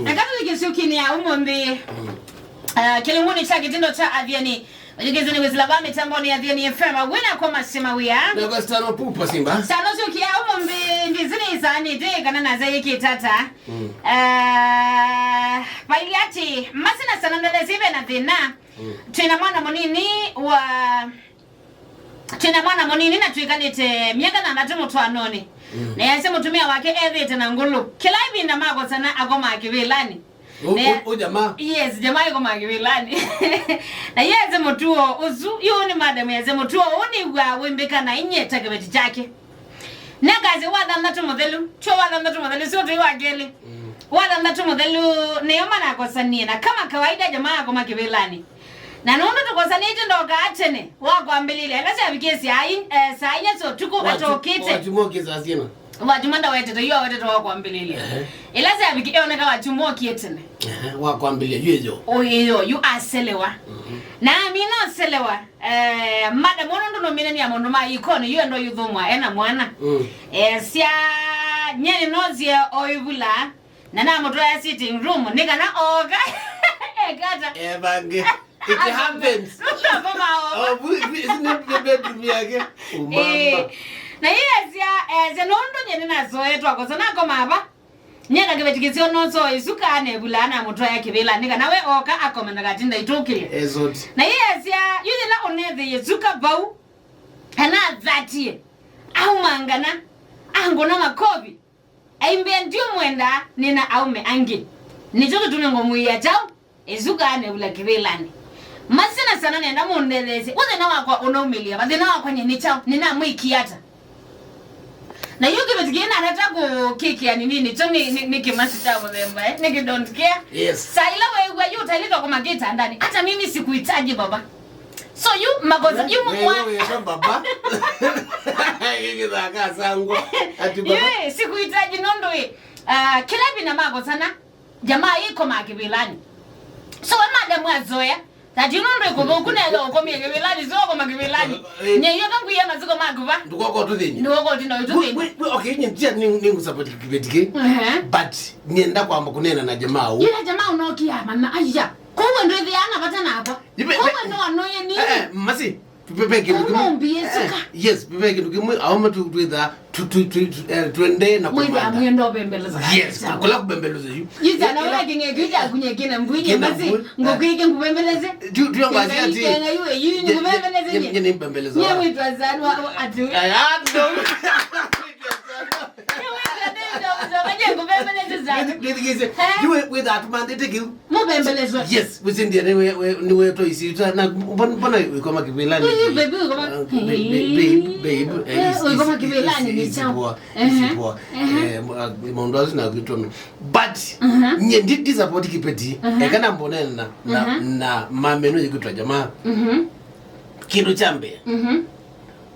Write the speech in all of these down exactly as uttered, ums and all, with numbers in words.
Na katũlikĩsyo kini ya ũmũnthĩ, ah, kĩlungunĩ kya kĩtindo kya Athiani. Ũlikĩsyo nĩ wĩsila va mĩtambonĩ ya Athiani F M. Wĩna kwa masima wĩa. Na kwa Stano Pupa Simba. Stano syũkia ũmũnthĩ, ndizini isaanĩte kana nasa yĩkĩtata. Mm. Ah, vaili ati, masina sana ndele sive na thĩna. Mm. Twĩna mwana mũnini wa Twĩna mwana mũnini na twĩkalĩte myaka thanthatũ mũtwaanonĩ. Mm. Na yasya mũtumĩa wake ethĩĩte na ngũlũ. Kĩla ĩvinda makosana akomaa kĩvĩlanĩ. Ũ-, Na ũ-, ũ jamaa? Yes, jamaa ĩkomaa kĩvĩlanĩ. Na yasya mũtuo ũsu, yu nĩ madam yasya mũtuo ũũ nĩw'aa wĩmbĩka na inyie ta kĩveti kyake. Nakasya wa thanthatũ mũthelu, tyo wa thanthatũ mũthelu, sio tũi wa kelĩ. Mm. Wa thanthatũ mũthelu, nĩyo manakosanie, na kama kawaida jamaa akoma kĩvĩlanĩ. Na nũndũ tũkosanĩte ndokaa tene, wa kwambĩlĩlya, ĩla syavikie saa in-, eh, saa inya sya ũtukũ atokĩte. Wachumokĩe saa sina. Wachuma ndawetete, yu awetete wa kwambĩlĩlya. Ehe. Ĩla syavikie, eoneka wachumokĩe tene. Ehe, wa kwambĩlĩlya, yu ĩyo. Ũyĩyo, yu aselewa. Mhm. Na amina aselewa, eh, madam, ũnũ ndũnũmine nĩ ya mũndũ ma ikoni, yu endo yuthũmwa, ena mwana. Mm. Eh, sya, nyeni nozie oivula. Na namũtwaa sitting room, nĩ kana ooka. Ekata. Evange. It happens. Akoma ooka. Oh, we, we, isn't it the bedroom yake? Eh, umama. Na yĩasya, eh, sya nũndũ nyene nasoetwa kosa nakoma ava. Nyena kĩveti kĩseo noso isuka anevula namũtwaa kĩvĩla, nĩ kana we ooka akome na katinda itũkĩlya. Ezot. Na yĩasya, yu yĩla ũnethĩie suka vau, anathatie, aumangana, angũna makovi. Aimbĩa ndiũmwenda, nĩna aũme angĩ. Nĩkyo kĩtumi ngũmwĩĩa kyaũ, ĩsuka anevula kĩvĩlanĩ. Masina sana nenda mũndetheesye. Ũthĩna wakwa ũnaumĩlĩa va? Thĩna wakwa nyie nĩ kyaũ? Nĩnamwĩkie ata? Na yu kĩveti kĩĩ nareta kũkĩkĩa nini, nĩkyo nĩ, nĩ, nĩ kĩmasi kya mũthemba, eh? Nĩkĩ don't care. Yes. Saa ila weew'a yu ũtaĩlĩtwe kũma kĩtandanĩ. Hata mimi sikuhitaji baba. So yu makosa, yu mwa- Wewe, wewe, baba. Gĩthaka sangwa. Ati baba. Yue, sikuhitaji nũndũ ĩ. Ah, kĩla ĩvinda makosana, jamaa ĩkomaa kĩvĩlanĩ. So we madam azoea. That you nũndũ ĩkũthũku nethwa ũkomie kĩvĩlanĩ, so ũkoma kĩvĩlanĩ. Eh. Nye iyo thangu ya maziko maku va. Ndũkoko tũthĩnye. Ndũkoko tũthĩnye. We, we, we, okay, nye njia ni, ni ngusupport kĩveti kĩ. Ehe. But nienda kwamba kũneena na jamaa ũũ. Yĩla jamaa ũnokia mana, aya. Kowe ndwĩthĩana vata nakwa. Ibe- Kowe no anoye nini? Eh, eh, masi. Pe, pe kĩndũ kĩmwe. Kuma ũmbie suka. Eh, yes, pe, pe kĩndũ kĩmwe, aũme tu, twĩtha, tu, tu, tu, tu, eh, twende na mwĩtha kũmantha. Mwĩenda ũbembeleza. Yes, kula kubembeleza yu. Yitha na wala king'e kija kunye kina mbuinye. Kina masi, mbu-, ngũkwĩke ngũbembeleze. Tu, tu ngwasi ati. Kenga yu, yu ngũbembeleze nye, nye, nye. Nye ni mbembeleza. Nye mwĩtwa zanu wa, wa, atu. Aya, ndo. Nĩthikĩĩsye. Yu wĩ-, wĩthaa tũmanthĩte kĩu. Mũbembelezwe. Yes, wĩsindie nĩ we-, we-, nĩ wetwa isitwa. Na mbon-, mbona wĩkoma kĩvĩlanĩ? Ĩ, baby, wĩkoma. Ah, ba-, ba-, babe, babe, eh, eh, is-, wĩkoma is-, kĩvĩlanĩ is-, nĩ is-, kyaũ? Poa, is-, ehe, poa. Ehe. Eh, ma-, maũndũ asu nakwĩtwa no. But, mhm, nye ndi-, ndi support kĩveti. Mhm. Eka na mbonene na, na, mhm, na mameno yĩkwĩtwa jamaa. Mhm. Kĩndũ kya mbee. Mhm.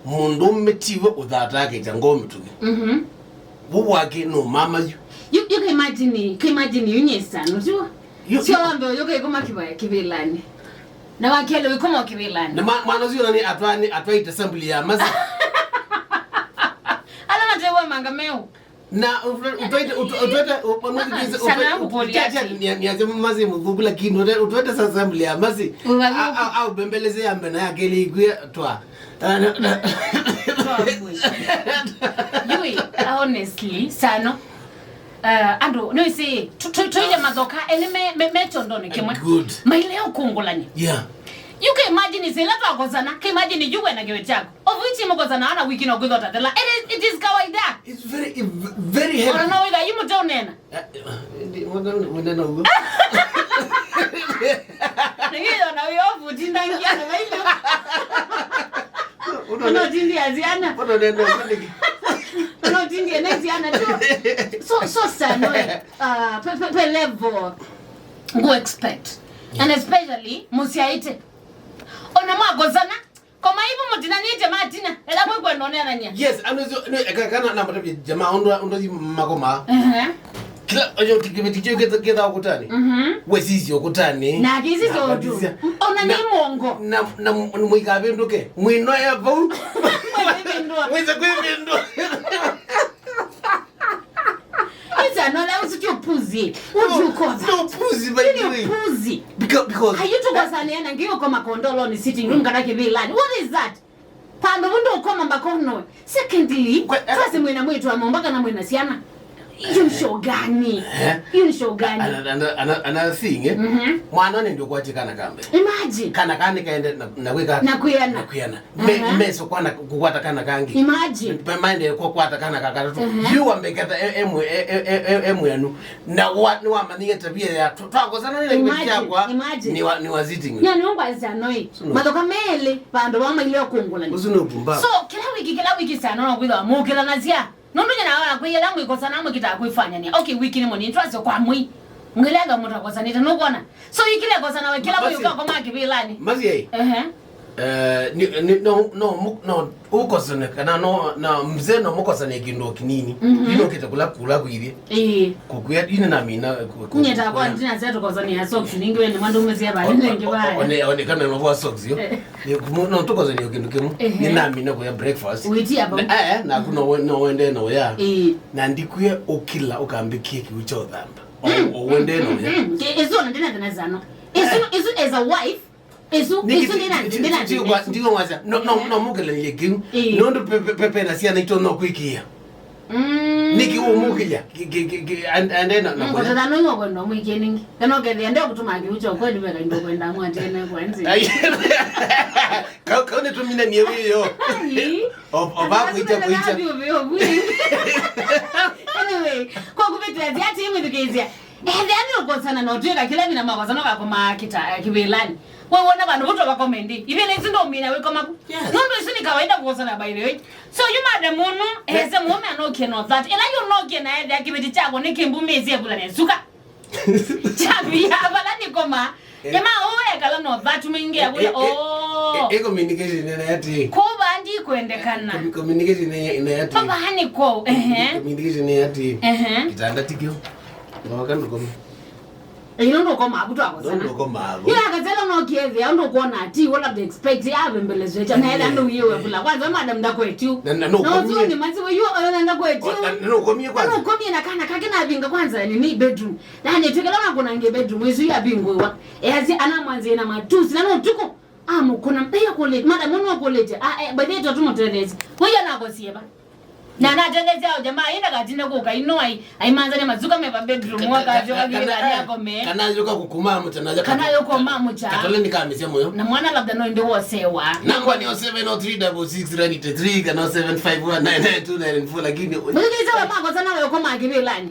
Mũndũũme tiwe ũthataa kĩkya ngoo mĩtũkĩ. Mhm. Vu wake no mama yu. Yu, yu ka imagine, ka imagine yu nyesa, no tiwa? Yu, sio yu wambe yu ka ikoma kĩvaya kĩvĩlanĩ. Na wakele ikoma kĩvĩlanĩ. Na ma-, mwana sio nani atwani, atwaite assembly ya masi. Ala matewa manga meu. Na utwete, utwete, utwete, sana kũkũlya ati. Niaze masi mũthũku, lakini utwete sa assembly ya masi. Ũvathũku. A, a, a, ubembeleze ya mbena ya kelĩ ikwie twa. Yui, honestly, sano. Uh, andũ, nĩwĩsĩ, tu-, tu-, tũile mathoka, ene me, me, me kyondonĩ kĩmwe. Good. Maile ũkũngũlany'a. Yeah. You can imagine, sila twakosana, can imagine you wena kĩveti kyaku. Of which mukosana ana wiki no kwithota thela. It is, it is kawaida. It's very, very healthy. Ona no witha yu mũteũneena. Eh, eh, ndi-, mwana ũyũ, ũnena ũguo. Nĩkĩyo na wĩ ofu, tindangia na wailu. Ũnene- Ũnotindi aziana. Ũnene ũguo nĩkĩ? Ũnotindi ene ziana tu. So, so sana, eh, uh, pe, pe, pe level. Go expect. Yeah. And especially, mũsyaĩte. Ona mwakosana, koma ivu mũtinanĩtye matina, ela mwĩkwenda ũneanany'a. Yes, ano sio, no, eka, kana na matabi jamaa, ũndũ, ũndũ si makoma. Ehe. Kila, oyo kiveti kyo keta, keta ukutani. Mhm. We sisi ukutani. Na kisi sio tu. Ona ni mongo. Na, na, na mwikavinduke. Mwino ya vau. Mwivindua. Mwise kwivindua. Ita no la usitu puzi. What do you call that? No, puzi, by the way. Puzi. Because, because. Are you to kosana na ngiyo kwa makondolo ni sitting room kana kivilani? What is that? Pando vundo ukoma mbakono. Secondly, twase mwina mwitu wa momba kana mwina siana. Hiyo ni show gani? Eh? Hiyo ni show gani? Another, another, another thing, eh? Mwana ni ndio kwa chikana kambe. Imagine. Kana kani kaende na, na kwika. Na kuyana. Na kuyana. Me, meso kwana kukwata kana kangi. Imagine. Pe maende kukwata kana kakatatu. Yu wambeketa e, e, mwe, e, e, e, e, e, mwenu. Na wa, ni wamanyie tabia ya, twa-, twakosana nile kipindi kyakwa, imagine. Ni wa, ni wa sitting. Nyo ni umba za noi. Mathoka mele, pando wama ile okungula. Usu ni upumbavu. So, kila wiki, kila wiki sana, no kwitha mukila na sia. Nundu nyina wa kwiyela mwikosana mwikita kwifanyania. Okay, wiki ni moni, twase kwa mwi. Mwilenda mutakosanite, nukwona? So, ikile kosana we, kila mwi ukakoma kivilani. Mazi ai. Ehe. Eh, ni, ni, no, no, mu-, no, ukosane, kana no, na mzee no mukosane kindu kinini. Ino kite kula, kula kuirie. Ii. Kukuya, ine na mina, ku-, ku-, nyeta kwa kukuya. Ndina zetu kosani ya socks, ningi we ni mwandu mzee ba, ningi ba. One, one, kana no kwa socks yo. Eh. Ni kumu-, no tukosane kindu kimu. Ehe. Ni na mina kwa breakfast. Witi hapa. Na, eh, na kuno we-, no wende no ya. Ii. Na ndikuye ukila ukambikie kiu cha uthamba. O, o wende no ya. Ke, isu na ndina tena zano. Isu, isu as a wife, Isu, isu ndina, ndina, ndiko mwaza. No, no, no mukilanie kiu. Ii. Nundu pe, pe, pe, pe na siana ito no kwikia. Mm. Niki umukilya? Ki, ki, ki, ki, and, and then, no, mm, kotana no yo kwenda mwikie ningi. Kana ukethia ndio kutuma kiu cho kweli weka ndo kwenda mwatene kwa nzi. Ai. Kau, kau ni tumina ni wiyo. Ai. Of, of akuita, kuita. Anyway, kwa kubetu ya ati imithukizia. Ethĩa nũkosana na ũtw'ĩka kĩla vĩna makosano kakomaa kĩta, eh, kĩvĩlanĩ. We wona vandũ vu tũvakome nthĩ. Ivĩla isu ndũmina wĩkoma ku. Yes. Nũndũ isu nĩ kawaida kũkosana, by the way. So, yu madam ũnũ, ese mũũme anokie no that. Ĩla yu ũnokie na ethĩa kĩvĩti kyakwa nĩ kĩmbumĩĩsye ĩvulane suka. Chavi ya vala nĩkoma. Eh. Ema ũũ ekala no that mwingĩ ya kule. Eh, eh, oh. Eh, eh, communication ĩna yati. Kũva ndikwendekana. Com-, communication ĩna yati. Kũva nĩ kwou. Ehe. Communication ĩna yati. Ehe. Kitanda tikio. Noka ndukome. Ĩno ndũkomaa vu twakosana. Ndũkomaa vu. Yu akasela no kiethĩa, ndũkuona ati, what do you expect? Ya vembelezwe cha, na ethĩa ndũ wiwe kula. Kwanza, madam, ndakwetiu. Na, na, no, no, komie. Ni mazi we, yu, ona ndakwetiu. O, na, na, no, komie kwanza. No, komie na kana kake na vinga kwanza, ni, ni bedroom. Na ni twikala na kuna nge bedroom, isu ya vingwa. E, asi, ana mwanzi na matusi, na no tuko. Ah, mukuna, mbeya kule, madam, no kule. Ah, eh, by the way, tatu mutelezi. Wewe anakosie ba. Na natelezya o jamaa, ĩndĩ katinde kũka ino ai, aimanzania mazuka meva bedroom, wakatyo wakĩlani akome. Kana yoka kukuma mũcha, na kana yoka mamucha. Katole nikamisia moyo. Na mwana labda no ĩndĩ wosewa. Namba ni o seven o three double six nine eight three kana o seven five one nine nine two nine four, lakini. Ndio wa makosana wewe koma kivilani.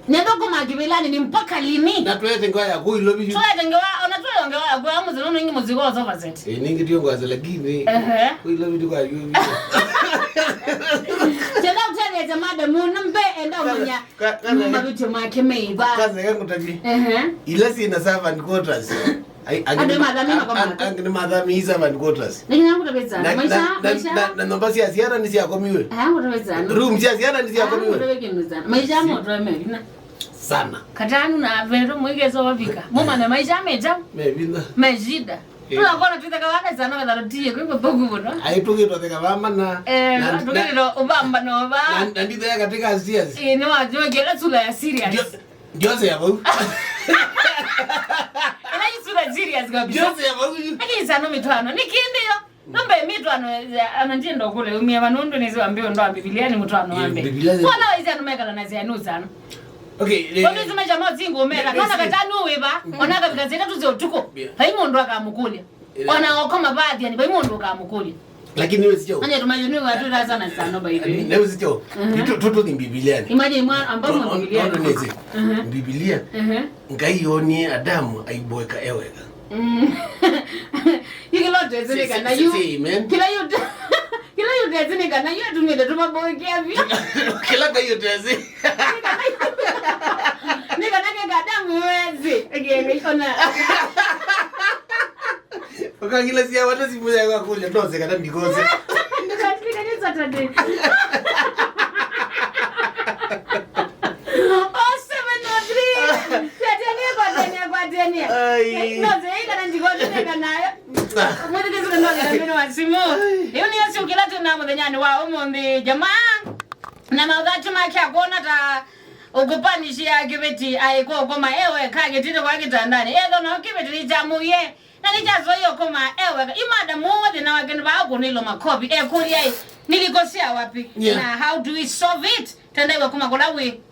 Nenda koma kivilani ni mpaka lini? Na tuwete ngoa ya kuilo biju. Tuwete ngoa, ona tuwete ngoa ya kwa muzi, no ningi muzi kwa sofa set. Eh, ningi ndio ngoa, lakini. Ehe. Kuilo biju kwa yu. Tena uteleze madam, na mbe enda umenya. Ka-, ka-, mavityo make meiva. Kwanza, eka ngũtavye. Ehe. Ila syĩna servant quarters. Ai, angĩ andũ nĩ ma-, mathamie a-, makomaka. Angĩ nĩ mathamie servant quarters. Nĩ nginya ngũtavye sana. Na, maisha, na, na, maisha. Na, na nyũmba sya syana nĩ syakomiwe. Aya ngũtavye sana. Room sya syana nĩ syakomiwe. Ngũtavye kĩndũ sana. Maisha moto ya Mevina. Sana. Katanu na veto mwikeso wavika. Mumane maisha meta. Mevina. Meshida. Eh. Tunakona tutheka wana sana, kana tutiye kwi kuthuku muno. Ai, tũkĩtwatheka vamana. Eh, na, na, tũkĩtwa ubamba no ba. Na, na ndithe katika serious. Eh, no, ajua kila sura ya serious. Ndio, ndio ya vau. Ila sura serious kabisa. Ndio ya vau. Lakini sana mitwano. Ni kindi yo. Nombe mitwano, eh, ana ndiye ndo kule, umia vanundu ni ziwa mbio ndo wa Biblia ni mtwano wa mbe. Biblia ni. Kwa na waisi anumekala na zianu sana. Okay, eh, wamezi maisha mao zingu umera, kana katanu wiva, ona kavika zeta tuze utuko. Yeah. Vai mundu akamukulia. Ona okoma baadhi, yani, vai mũndũ ũkamũkũlya. Lakini wewe sio. Anya tumayo ni watu raza na sana, by the way. Na wewe sio. Mhm. Tutu ni Biblia ni. Imagine mwa ambao mwa Biblia. Ndio nezi. Mhm. Biblia. Mhm. Ngai yonie Adamu aiboeka eweka. Mm. Yu kila ũtezi nĩ kana yu. Say amen. Kila yu, kila yu ũtezi nĩ kana yu atumĩte tũmaboekia vi. Kila Ngai ũtezi. Nĩ kana keka Adamu wezi. Again, ona. Ukangila sia wata simu ya kwa kule, ndose kana ndikose. Nikatika ni Saturday. Oh seven oh three. Kwatania, kwatania, kwatania. Ai. No, zeika na ndikose neka nayo. Mwete kesi ndo ndio ndio wa simu. Ai. Hiyo ni siku kila tena mũthenyanĩ wa ũmũnthĩ, jamaa. Na maũthatu make akuona ta Ũkũpanishia kĩveti aĩkwa ũkoma e weka kĩtĩte kwa kĩtandanĩ. Ethwa no kĩveti nĩkyamũie na nĩkyazoie ũkoma e weka. Yu madam ũũ thĩna wake nĩ vaa kũnĩlwa makovi. Ekũlya ĩ, nilikosea wapi? Yeah. Na how do we solve it? Tendaiwe kuma kũla wĩ.